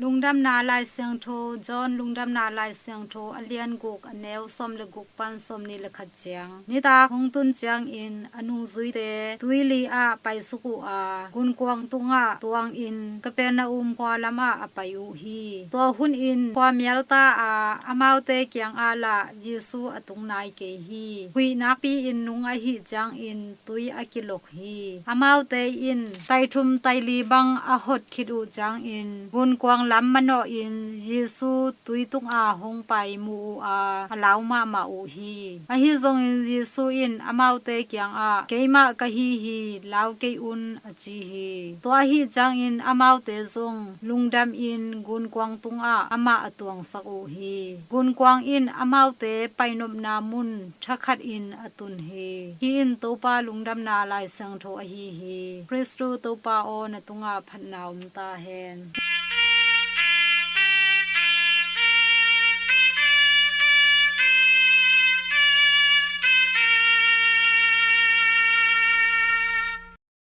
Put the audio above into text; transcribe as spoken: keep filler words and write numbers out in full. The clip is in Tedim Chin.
Lungdamna Lai Siangtho, John Lungdamna Lai Siangtho, a lian guk, a neu sawm le guk pan sawmnih le khat ciang. Nitak hong tun ciangin a nungzuite tuili ah paisuk uh a, gunkuang tungah tuangin Capernaum khua lamah a pai uh hi. Tua hunin khua mialta a, amaute kiangah lah Jesu a tung nai kei hi. Huih nakpi-in nung ahih ciangin tui a kilok hi. Amaute in taithum taili bang a hot khit uh ciangin gunkuang lam manawhin Jesu tui tungah hong pai mu uh a, a lau mahmah uh hi. Ahi zongin Jesu in amaute kiangah, "Keimah ka hi hi, lau kei un," a ci hi. Tua ahih ciangin amaute zong lungdamin gunkuang tungah amah a tuangsak uh hi. Gunkuang in amaute painopna mun thakhatin a tun hi. Hih in Topa Lungdamna Lai Siangtho ahi hi. Khristu Topa aw, na tungah phatna om ta hen.